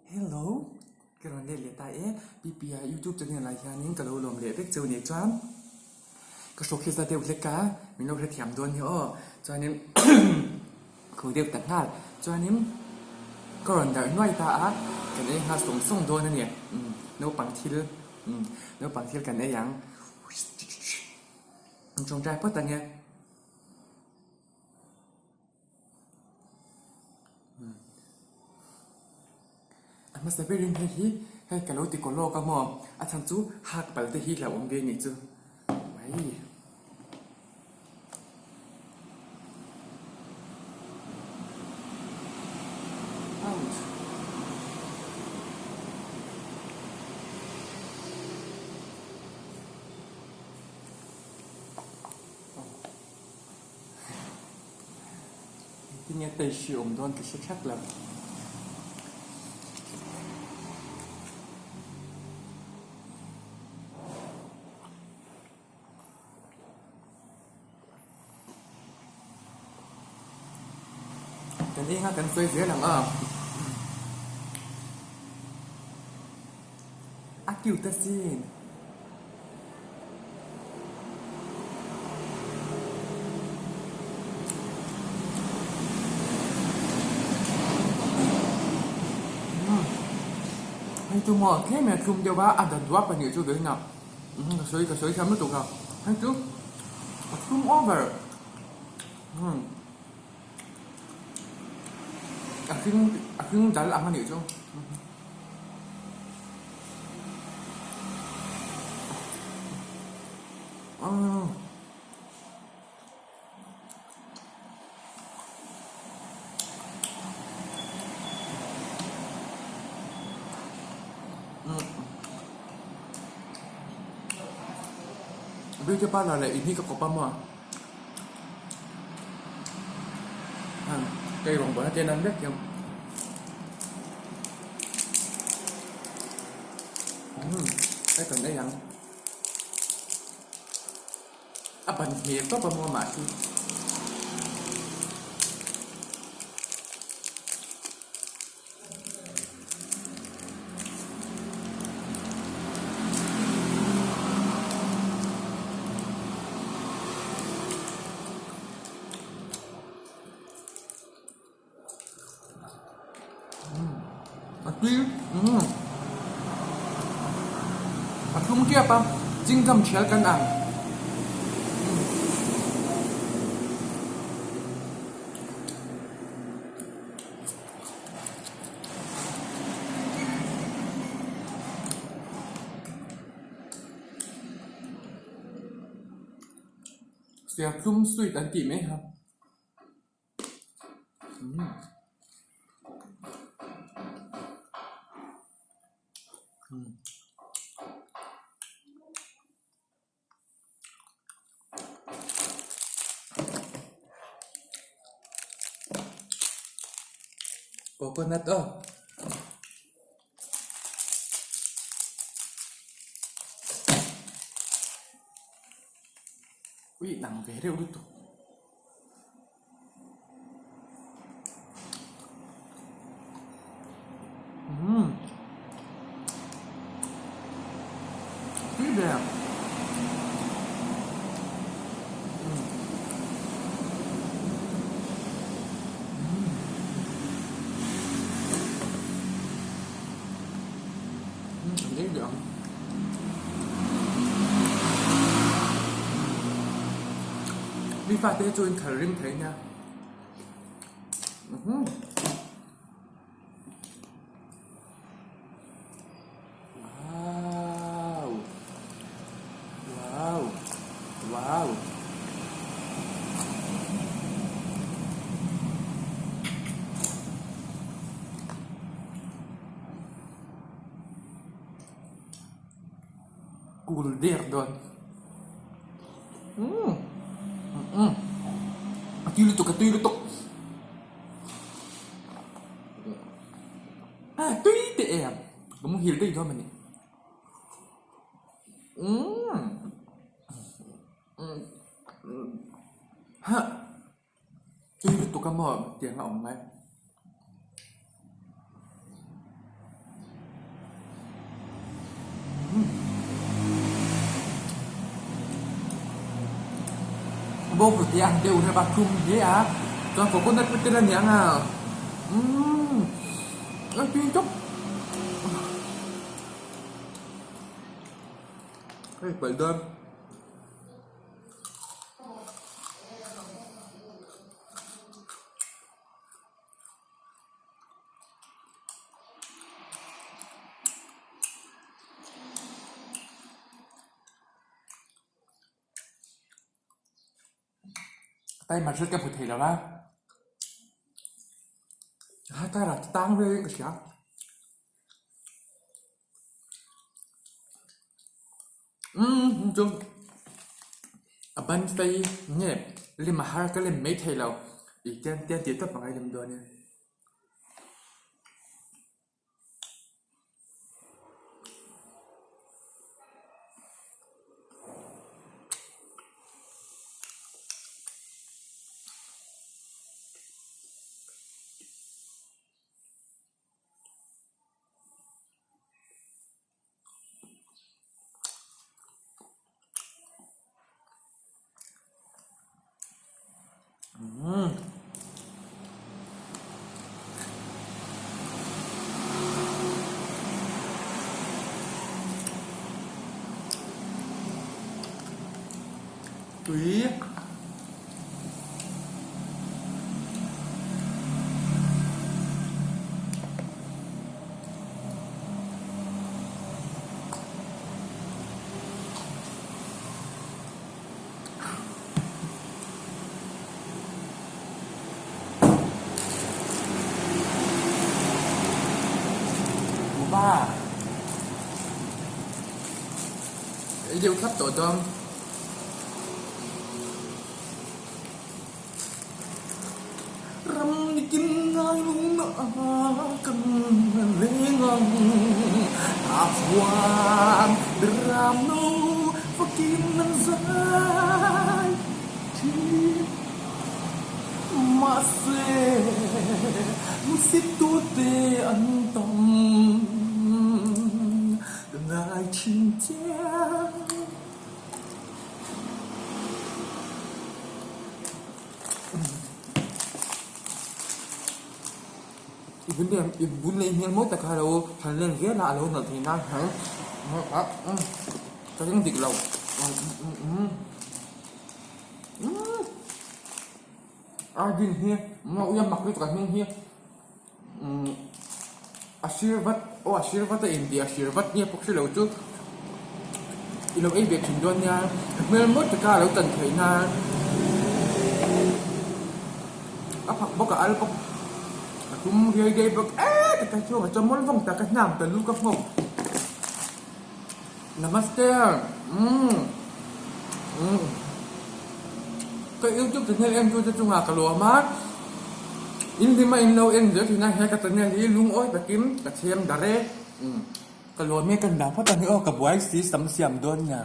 Hello ka rawn let leh ta e PPI youtube channel ah hianin ka lo lawm leh vek cheu nih chuan ka hrawk hi za deuh hlek a min lo hrethiam dawn nia aw chuanin khaw deuh ta nghal chuanin ka rawn darh nuai ta a kan ei nghal sawng sawng dawn a ni naupang thil naupang thil kan ei ang tawngtai phawt ang e. A hmasa berin hei hi hei ka lo ti kaw lawk a maw a chhan chu hak pal te hi hlauhawm ve anih chu mai. Ouch. Engtin nge taste hi awm dawn ka hre thlak lo. Kan enga kan sawi zel ang a. A cute asin. Hei chu maw tlem in a thlum deuh a, a dat duap a nih chu vawiin ah ka sawi ka sawi thiam lutuk a, hei chu a thlum over a hring a hring dal ang a nih chu. Beauty parlour leh in hi ka kawp a maw hei rawngbawlna te an vek hian. Hei kan ei ang a ban hmel tawp a maw mah hi. A tui umm a thlum kiap a chingcham thial kan ang serthlum sweet an tih mai kha. Coconut aw. Ui nang ve reuh lutuk. Umm tui ve umm umm kan ei leh ang. Mi fate hi chu in khal ring thei nia umm wow wow wow Kul der dawn umm umm a tui lutuk a tui lutuk a tui teh em ka muhil daih dawn a ni umm hah. Tui lutuk a maw tiang a awm ngai. Bawnghnute ang deuh reuh a thlum hle a, chuan coconut pawh tel a niang a, umm a tui tawp. Hei palh dawn. Timer hriat ka hmu thei lo va, ha car ah tang vel ka hria. Umm chu a ban phei nge lem a har ka lem mai thei lo tih tian tian tih tawp a ngai lem dawn e. Tui. Ba Ei deuh thlap tawh dawn. Ram nikin ngai lung a kan leng ang a chuan ram no fakin an zai thin. Mahse hmusittute an tam ka ngai thin chiang. I bun leh i bun leh hmel mawi tak kha a lo han len zel a a lo nalh thei nan kher ka ring dik lo a din hi ui a mak lutuk a hming hi a sir vat aw a sir vat a intih a sir vat nge pawh hrelo chu i lo ei ve thin dawn nia hmel mawi taka a lo tan theih nan a phak bawk a al bawk a tum riai riai bawk eee ti kha chhungah chuan mawl vawng tak a hnam ta lu ka nghawk namaste umm umm ka youtube channel en tu te chungah ka lawm a in hlim a in lo en zel thin a he ka channel hi lungawi takin ka chhem dar e umm ka lawm e ka dah phawt ang hi aw ka buai si sam siam dawn nia.